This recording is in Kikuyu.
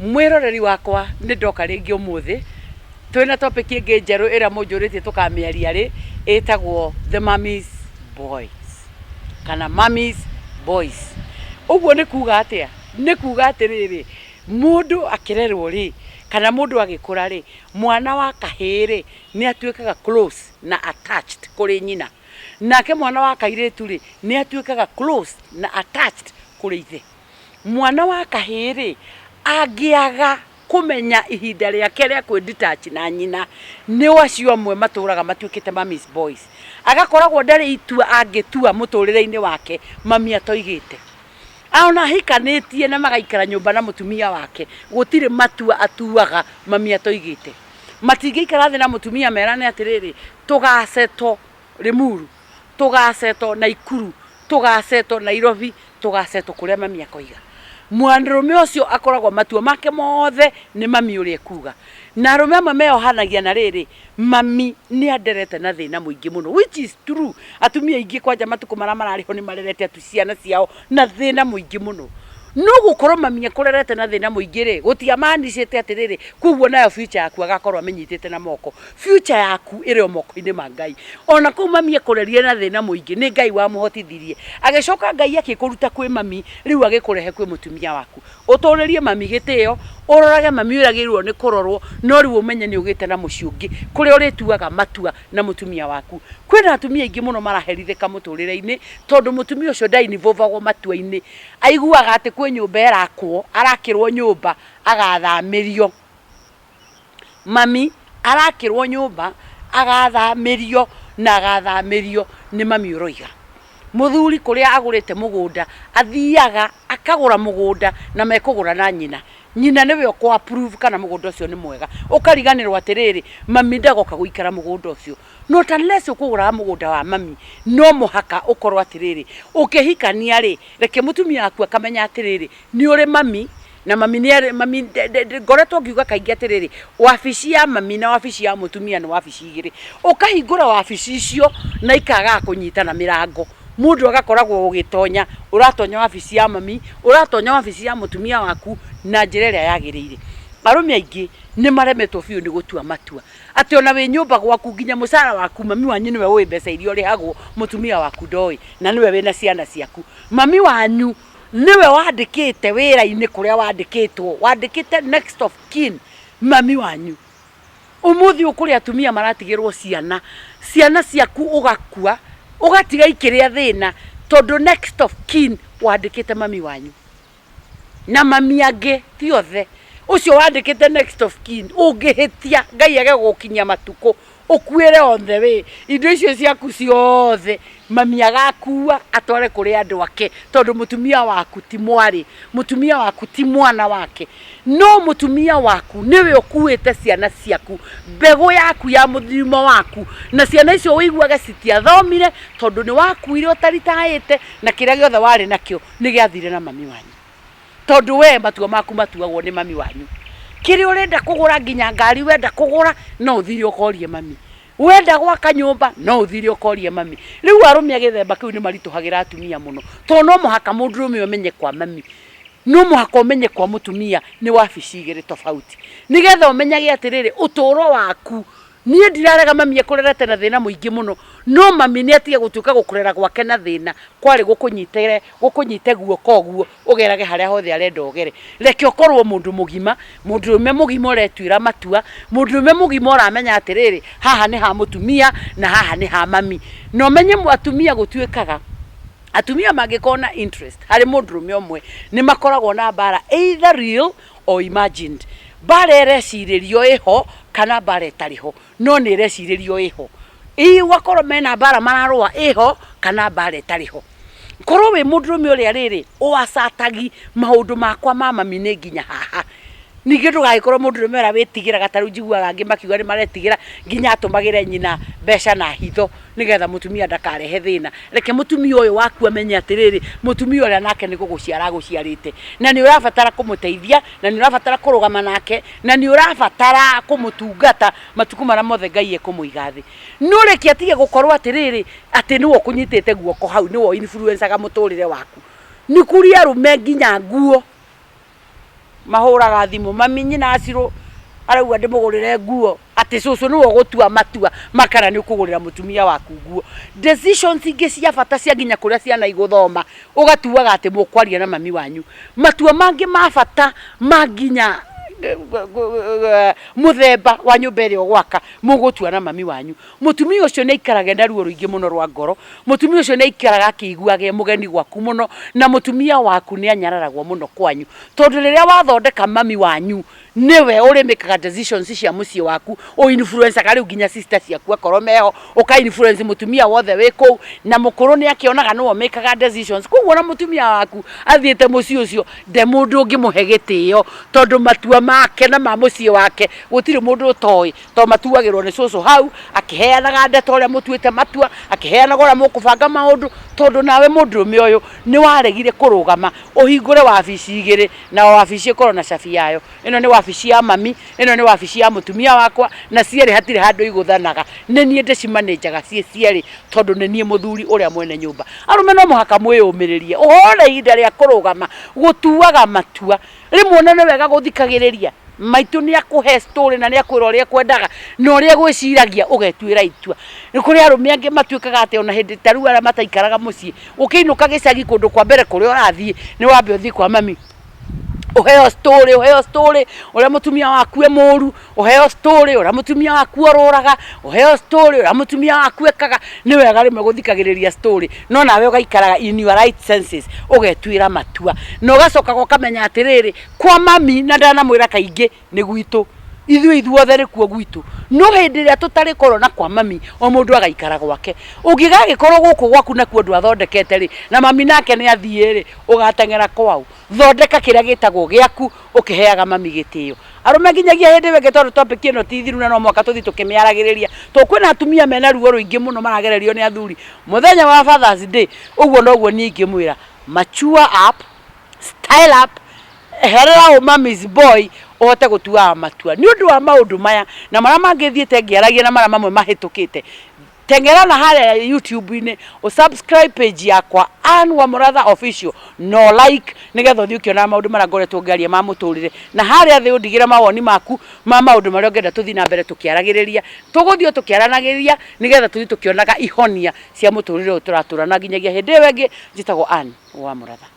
Mwĩroreri wakwa nĩ ndoka rĩngĩ ũmũthĩ twĩna topic ĩngĩ njerũ ĩrĩa mũnjũrĩtie tũkamĩaria rĩ, ĩtagwo the Mummy's Boys kana Mummy's Boys. Ũguo nĩ kuga atĩa? Nĩ kuga atĩrĩrĩ, mũndũ akĩrerwo rĩ, kana mũndũ agĩkũra rĩ, mwana wa kahĩĩ rĩ, nĩ atuĩkaga close na attached kũrĩ nyina. Nake mwana wa kairĩtu rĩ, nĩ atuĩkaga close na attached kũrĩ ithe. Mwana wa kahĩĩ-rĩ, angĩaga kũmenya ihinda rĩake rĩa kwĩ detach na nyina, nĩ acio amwe matũraga matuĩkĩte mummy's boys. Agakoragwo ndarĩ itua angĩtua mũtũrĩre-inĩ wake mami atoigĩte. Ona ahikanĩtie na magaikara nyũmba na mũtumia wake, gũtirĩ matua atuaga mami atoigĩte. Matingĩikara thĩ na mũtumia merane atĩrĩrĩ, tũga settle Limuru, tũgasettle Naikuru, tũgasettle Nairobi, tũgasettle kũrĩa mami akoiga. Mũndũrũme ũcio akoragwo matua make mothe nĩ mami ũrĩa ekuga. Na arũme amwe meyohanagia na rĩrĩ, mami nĩ anderete na thĩna mũingĩ mũno, which is true. Atumia aingĩ kwanja matukũ marĩa mararĩ ho nĩ marerete ciana ciao na thĩna mũingĩ mũno. No gũkorwo mami akũrerete na thĩna mũingĩ rĩ, gũtiamanicĩte atĩrĩrĩ, koguo nayo future yaku agakorwo amĩnyitĩte na moko. Future yaku ĩrĩ o moko-inĩ ma Ngai. Ona kũu mami akũrerire na thĩna mũingĩ, nĩ Ngai wamũhotithirie. Agĩcoka Ngai akĩkũruta kwĩ mami, rĩu agĩkũrehe kwĩ mũtumia waku. Ũtũrĩrie mami gĩtĩo, ũrorage mami ũrĩa agĩrĩirwo nĩ kũrorwo, no rĩu ũmenye nĩ ũgĩte na mũciĩ ũngĩ, kũrĩa ũrĩtuaga matua na mũtumia waku. Kwĩna atumia aingĩ mũno maraherithĩka mũtũrĩre-inĩ, tondũ mũtumia ũcio nda involve agwo matua-inĩ. Aiguaga atĩ kwĩ nyũmba ĩrakwo, arakĩrwo nyũmba agathamĩrio. Mami arakĩrwo nyũmba agathamĩrio na agathamĩrio nĩ mami ũroiga. Mũthuri kũrĩa agũrĩte mũgũnda, athiaga akagũra mũgũnda na mekũgũra na nyina. Nyina nĩwe ũkũ approve kana mũgũnda ũcio nĩ mwega. Ũkariganĩrwo atĩrĩrĩ, mami ndagoka gũikara mũgũnda ũcio. Not unless ũkũgũraga mũgũnda wa mami, no mũhaka ũkorwo atĩrĩrĩ, ũkĩhikania rĩ, reke mũtumia waku akamenya atĩrĩrĩ, nĩ ũrĩ mami, na mami nĩ arĩ, mami ngoretwo ngiuga kaingĩ atĩrĩrĩ, wabici ya mami na wabici ya mũtumia nĩ wabici igĩrĩ. Ũkahingũra wabici icio na ikagaga kũnyitana mĩrango. Mũndũ agakoragwo ũgĩtonya, ũratonya wabici ya mami, ũratonya wabici ya mũtumia waku na njĩra ĩrĩa yagĩrĩire. Arũme aingĩ nĩ maremetwo biũ nĩ gũtua matua. Atĩ ona wĩ nyũmba gwaku nginya mũcara waku mami wanyu nĩwe ũĩ mbeca iria ũrĩhagwo, mũtumia waku ndoĩ, na nĩwe wĩna ciana ciaku. Mami wanyu nĩwe wandĩkĩte wĩra-inĩ kũrĩa wandĩkĩtwo, wandĩkĩte next of kin mami wanyu. Ũmũthĩ ũyũ kũrĩ atumia maratigĩrwo ciana, ciana ciaku ũgakua, ũgatiga ikĩrĩa thĩna tondũ next of kin wandĩkĩte mami wanyu. Na mami angĩ ti othe, ũcio wandĩkĩte next of kin ũngĩhĩtia Ngai age gũgũkinyia matukũ ũkuĩre on the way, indo icio ciaku ciothe mami agakua atware kũrĩ andũ ake tondũ mũtumia waku ti mwarĩ, mũtumia waku ti mwana wake, no mũtumia waku nĩwe ũkuĩte ciana ciaku, mbegũ yaku ya mũthiumo waku, na ciana icio ũiguage citiathomire tondũ nĩ wakuire ũtaritaĩte na kĩrĩa gĩothe warĩ nakĩo nĩ gĩathire na mami wanyu. Tondũ we matua maku matuagwo nĩ mami wanyu. Kĩrĩa ũrenda kũgũra nginya ngari wenda kũgũra no ũthire ũkorie mami. Wenda gwaka nyũmba no ũthire ũkorie mami. Rĩu arũme a gĩthemba kĩu nĩ maritũhagĩra atumia mũno tondũ no mũhaka mũndũrũme ũmenye kwa mami, no mũhaka ũmenye kwa mũtumia nĩ wabici igĩrĩ tofauti. Nĩgetha ũmenyage atĩrĩrĩ, ũtũro waku Niĩ ndirarega mami ekũrerete na thĩna mũingĩ mũno, no mami nĩ atige gũtuĩka gũkũrera gwake na thĩna kwarĩ gũkũnyitĩre, gũkũnyite guoko ũguo ũgerage harĩa hothe arenda ũgere. Reke ũkorwo mũndũ mũgima, mũndũrũme mũgima ũretuĩra matua, mũndũrũme mũgima ũramenya atĩrĩrĩ, haha nĩ ha mũtumia na haha nĩ ha mami. Na ũmenye atumia gũtuĩkaga, atumia mangĩkorwo na interest harĩ mũndũrũme ũmwe, nĩ makoragwo na mbara either real or imagined. Mbara ĩrecirĩrio ĩho kana mbara ĩtarĩ ho, no nĩ ĩrecirĩrio ĩho. Ĩ ũgakorwo mena mbara mararũa ĩho kana mbara ĩtarĩ ho. Korwo wĩ mũndũrũme ũrĩa rĩrĩ, ũ assert agi maũndũ makwa ma mami nĩ nginya haha. Ningĩ ndũgagĩkorwo mũndũrũme ũrĩa wĩtigĩraga ta rĩu njiguaga angĩ makiuga nĩ maretigĩra nginya atũmagĩre nyina mbeca na hitho nĩgetha mũtumia ndakarehe thĩna. Reke mũtumia ũyũ waku amenye atĩrĩrĩ, mũtumia ũrĩa nake nĩ gũgũciara agũciarĩte, na nĩ ũrabatara kũmũteithia, na nĩ ũrabatara kũrũgama nake, na nĩ ũrabatara kũmũtungata matukũ marĩa mothe Ngai ekũmũiga thĩ. No reke atige gũkorwo atĩrĩrĩ, atĩ nĩwe ũkũnyitĩte guoko hau, nĩwe ũ influence aga mũtũrĩre waku. Nĩ kũrĩ arũme nginya nguo. Mahũraga thimũ, mami nyina Acirũ arauga ndĩmũgũrĩre nguo, atĩ cũcũ nĩwe ũgũtua matua ma kana nĩ ũkũgũrĩra mũtumia waku nguo. Decisions ingĩ cia bata cia nginya kũrĩa ciana igũthoma, ũgatuaga atĩ mũkwaria na mami wanyu. Matua mangĩ ma bata ma nginya mũthemba wa nyũmba ĩrĩa ũgwaka, mũgũtua na mami wanyu. Mũtumia ũcio nĩ aikaraga ena ruo rũingĩ mũno rwa ngoro, mũtumia ũcio nĩ aikaraga akĩiguaga e mũgeni gwaku mũno, na mũtumia waku nĩ anyararagwo mũno kwanyu. Tondũ rĩrĩa wathondeka mami wanyu, nĩwe ũrĩ-make-aga decisions cia mũciĩ waku, ũ influence-aga rĩu nginya sister ciaku akorwo meho, ũka influence mũtumia wothe wĩ kũu, na mũkũrũ nĩ akĩonaga nĩwe ũ-make-aga decisions. Koguo ona mũtumia waku athiĩte mũciĩ ũcio, nde mũndũ ũngĩmũhe gĩtĩo, tondũ matua make na ma mũciĩ wake gũtirĩ mũndũ ũtoĩ. Tondũ matuagĩrwo nĩ cũcũ hau, akĩheanaga ndeto ũrĩa mũtuĩte matua, akĩheanaga ũrĩa mũkũbanga maũndũ, tondũ nawe mũndũrũme ũyũ nĩ waregire kũrũgama ũhingũre wabici igĩrĩ, na o wabici ĩkorwo na cabi yayo. Ĩno nĩ wabici ya mami, ĩno nĩ wabici ya mũtumia wakwa, na cierĩ hatirĩ handũ igũthanaga. Nĩ niĩ ndĩcimanĩnjaga ciĩ cierĩ tondũ nĩ niĩ mũthuri ũrĩa mwene nyũmba. Arũme no mũhaka mwĩyũmĩrĩrie, ũhoro na ihinda rĩa kũrũgama gũtuaga matua. Rĩmwe ona nĩ wega gũthikagĩrĩria, maitũ nĩ akũhe story na nĩ akwĩra ũrĩa ekwendaga na ũrĩa egwĩciragia ũgetuĩra itua. Nĩ kũrĩ arũme angĩ matuĩkaga atĩ ona hĩndĩ ta rĩu arĩa mataikaraga mũciĩ, ũkĩinũka gĩcagi kũndũ kwa mbere kũrĩa ũrathiĩ nĩ wambe ũthiĩ kwa mami ũheo story, ũheo story ũrĩa mũtumia waku e mũru, ũheo story ũrĩa mũtumia waku orũraga, ũheo story ũrĩa mũtumia waku ekaga. Nĩ wega rĩmwe gũthikagĩrĩria story no nawe ũgaikaraga in your right senses ũgetuĩra matua. Na ũgacokaga ũkamenya atĩrĩrĩ, kwa mami na ndanamwĩra kaingĩ nĩ gwitũ, ithuĩ ithuothe nĩkuo gwitũ. No hĩndĩ ĩrĩa tũtarĩkorwo na kwa mami o mũndũ agaikara gwake. Ũngĩgagĩkorwo gũkũ gwaku nakuo ndwathondekete rĩ, na mami nake nĩ athiĩ rĩ, ũgateng'era kwaũ? Thondeka kĩrĩa gĩtagwo gĩaku ũkĩheaga mami gĩtĩo. Arũme nginyagia hĩndĩ ĩyo ĩngĩ tondũ topic ĩno ti thiru na no mũhaka tũthiĩ tũkĩmĩaragĩrĩria tondũ kwĩna atumia mena ruo rũingĩ mũno maragererio nĩ athuri. Mũthenya wa Father's Day ũguo noguo niĩ ingĩmwĩra mature up, style up, eherera ũ mummy's boy ũhote gũtuaga matua. Nĩ ũndũ wa maũndũ maya na marĩa mangĩ thiĩte ngĩaragia na marĩa mamwe mahĩtũkĩte, Teng'era na harĩa YouTube-inĩ ũ subscribe page yakwa Ann Wamuratha Official na ũ like nĩgetha ũthiĩ ũkĩonaga maũndũ marĩa ngoretwo ngĩaria ma mũtũrĩre. Na harĩa thĩ ũndigĩre mawoni maku ma maũndũ marĩa ũngĩenda tũthiĩ na mbere tũkĩaragĩrĩria. Tũgũthiĩ o tũkĩaranagĩria nĩgetha tũthiĩ tũkĩonaga ihonia cia mũtũrĩre ũyũ tũratũra. Na nginyagia hĩndĩ ĩyo ĩngĩ, njĩtagwo Ann Wamuratha.